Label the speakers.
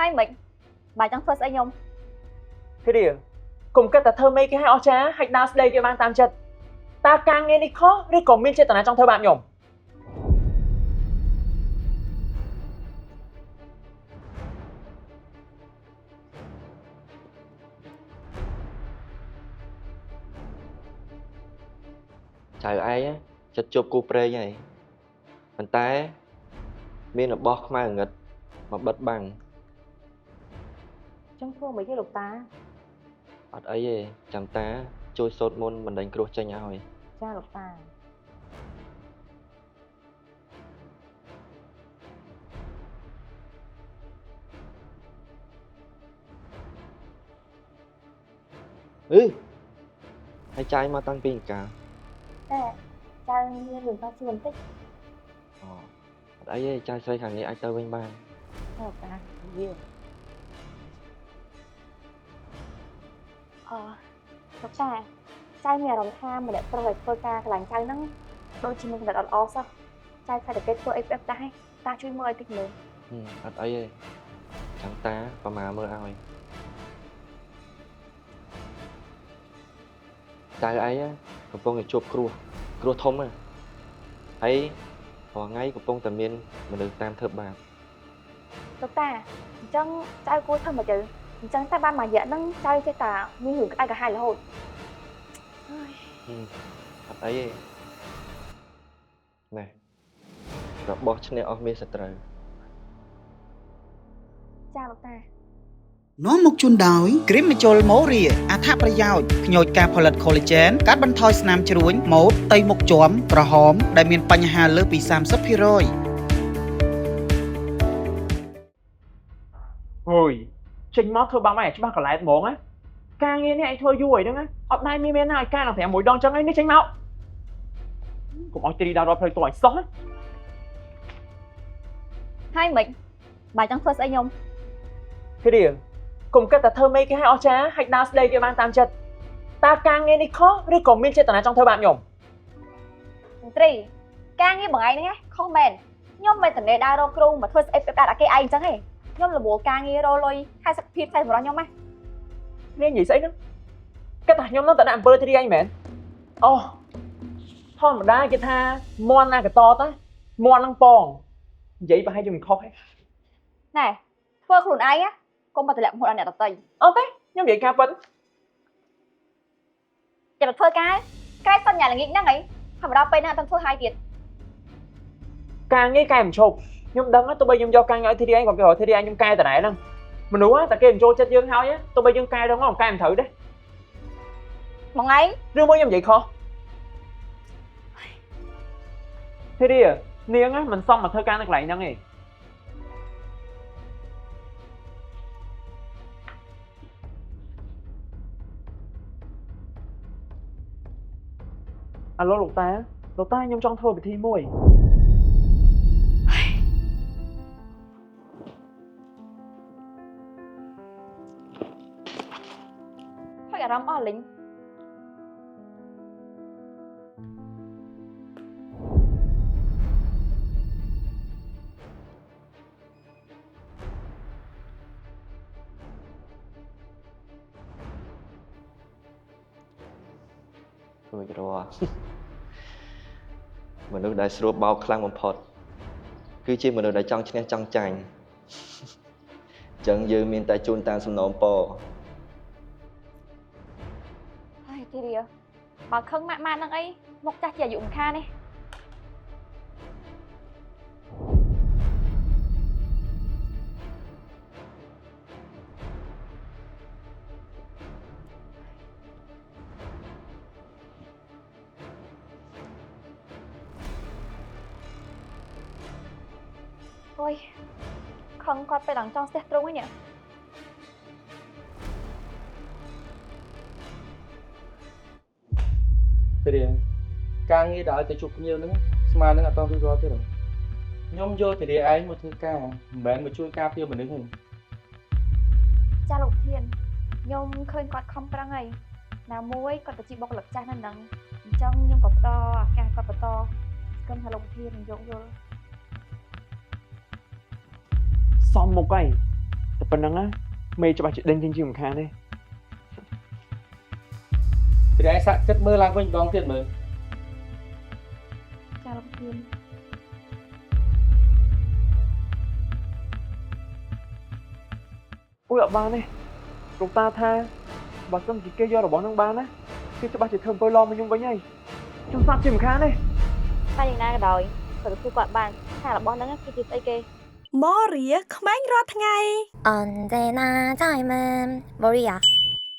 Speaker 1: ហើយមិនបាយចង់ធ្វើស្អីខ្ញុំ
Speaker 2: ធីរាកុំគិតតែធ្វើមេគេឲ្យអស្ចារ្យហើយដើរស្ដីគេបានតាមចិត្តតើការងារនេះខុសឬក៏មានចេតនាចង់ធ្វើបាបខ្ញុំ
Speaker 3: ចៅឯងចិត្តជប់គូព្រេងហើយប៉ុន្តែមានរបស់ខ្មៅងឹតមកបិទបាំង
Speaker 4: ចង់ធ្វើមិនទេលោកតា
Speaker 3: អត់អីទេចាំតាជួយសូត្រមន្តបណ្ដេញគ្រោះចេញឲ្យ
Speaker 4: ចាលោកតា
Speaker 3: អឺហើយចាយមកតាំងពីអង្ការ
Speaker 1: តែចៅមានរឿងតស៊ូបន្តិច
Speaker 3: អូអត់អីទេចាយស្រីខាងនេះអាចទៅវិញបាន
Speaker 4: លោកតាយា
Speaker 1: អលោកតាចៅមានអារម្មណ៍ថាម្នាក់ប្រុសឲ្យធ្វើការកន្លែងចៅហ្នឹងដូចជាមានកម្រិតអត់ល្អសោះចៅថាតែគេធ្វើអីប្រាប់តាឲ្យតាជួយមើលឲ្យតិចមើល
Speaker 3: អត់អីទេចាំតាប្រមាមើលឲ្យចៅឯងកំពុងតែជួបគ្រោះគ្រោះធំណាហើយរាល់ថ្ងៃកំពុងតែមានមនុស្សតាមធ្វើបាប
Speaker 1: លោកតាអញ្ចឹងចៅគួរធ្វើមកទៅអញ្ចឹងតែបានមួយរយៈហ្នឹងចៅចេះតែមានរឿងក្តៅក្រហាយរហូត
Speaker 3: អត់អីទេណែរបស់ឈ្នះអស់មានសត្រូវ
Speaker 1: ចាលោកតា
Speaker 5: នាំមកជូនដោយគ្រីមម្ជុលម៉ូរីអត្ថប្រយោជន៍ខ្ញូចការផលិត collagen កាត់បន្ថយស្នាមជ្រួញម៉ូតផ្ទៃមុខជាំក្រហមដែលមានបញ្ហាលើសពី30%
Speaker 2: ហុយចេញមកធ្វើបាបឲ្យច្បាស់កន្លែងហ្មងណាការងារនេះឯងធ្វើយូរហើយហ្នឹងណាអត់ដែរមានមានណាឲ្យកែឡើង5 1ដងចឹងឯងនេះចេញមកកុំឲ្យត្រីដល់រត់ផ្លូវតឲ្យសោះណា
Speaker 1: ហើយមិនបាយចង់ធ្វើស្អីខ្ញុំ
Speaker 2: ធីរាកុំគិតតែធ្វើមេគេឲ្យអស្ចារ្យហើយដើរស្ដីគេបានតាមចិត្តតើការងារនេះខុសឬក៏មានចេតនាចង់ធ្វើបាបខ្ញុំ
Speaker 1: មន្ត្រីការងារបងឯងហ្នឹងខុសមែនខ្ញុំមិនតនេដើររកគ្រូមកធ្វើស្អីប្រាប់ដាក់គេឯងអញ្ចឹងទេខ្ញុំរវល់ការងាររលុយខែសុខភាពខែសម្រាប់ខ្ញុំណា
Speaker 2: នេះនិយាយស្អីហ្នឹងគិតថាខ្ញុំនឹងតដាក់អំពើធីរាឯងមែនអូធម្មតាគេថាមន់ណាកតតាមន់នឹងប៉ងនិយាយប្រហែលជាមិនខុសទេ
Speaker 1: ណែធ្វើខ្លួនឯងកុំមកតម្លាក់មហូតដល់អ្នកដទៃ
Speaker 2: អត់ទេខ្ញុំនិយាយការពិត
Speaker 1: ចាំធ្វើការក្រែសញ្ញាល្ងាចហ្នឹងអីធម្មតាពេលហ្នឹងអត់ធ្វើឲ្យទៀត
Speaker 2: ការងារកែមិនឈប់ខ្ញុំដឹងណាទោះបីខ្ញុំយកការងារឲ្យធីរីឯងក៏គេរកធីរីឯងខ្ញុំកែតដែរហ្នឹងមនុស្សតែគេមិនចូលចិត្តយើងហើយទោះបីយើងកែដល់មកកែមិនត្រូវដែរ
Speaker 1: មកឯង
Speaker 2: ឬមួយខ្ញុំនិយាយខុសធីរីនាងមិនសមមកធ្វើការនៅកន្លែងហ្នឹងទេអាឡូលោកតាលោកតាខ្ញុំចង់ធ្វើពិធីមួយ
Speaker 1: ខូចអារម្មណ៍អស់លីង
Speaker 3: រួចរាល់មនុស្សដែលស្រួលបោកខ្លាំងបំផុតគឺជាមនុស្សដែលចង់ឈ្នះចង់ចាញ់អញ្ចឹងយើងមានតែជូនតាមសំណូមពរ
Speaker 1: ហើយធីរាបើខឹងម៉ាក់ម៉ាក់ហ្នឹងអីមុខចាស់ជាអាយុមិនខានទេអូយខឹងគាត់ទៅដល់ចង់ស្ទះទ្រុងឯនេះ
Speaker 6: ធីរាការងារដែលឲ្យទៅជួបភ្ញៀវហ្នឹងស្មើនឹងអត់តរួចរាល់ទេខ្ញុំយកធីរាឯងមកធ្វើការមិនមែនមកជួយការពារមនុស្សទេ
Speaker 1: ចាលោកធានខ្ញុំឃើញគាត់ខំប្រឹងហើយណាមួយគាត់ទៅជាបុគ្គលិកចាស់នៅនឹងអញ្ចឹងខ្ញុំក៏ផ្ដល់ឱកាសគាត់បន្តស្គមថាលោកធាននឹងយោគយល់
Speaker 2: សមមុខហើយ ប៉ុណ្ណឹងណាមេច្បាស់ជាដេញចេញជាមិនខានទេ
Speaker 6: ពីឯងសាក់គិតមើលឡើងវិញម្ដងទៀតមើល
Speaker 1: ចាលោកធាន
Speaker 2: អូយអត់បានទេលោកតាថាបើសិនជាគេយករបស់ហ្នឹងបានណាគេច្បាស់ជាធ្វើអំពើឡមកខ្ញុំវិញហើយខ្ញុំស្លាប់ជាមិនខានទេ
Speaker 1: តែយ៉ាងណាក៏ដោយក៏ទទួលគាត់បានថារបស់ហ្នឹងគឺជាស្អីគេ
Speaker 7: ម៉ូរីក្មេងរាល់ថ្ងៃ
Speaker 8: 언제나 젊은 머리야.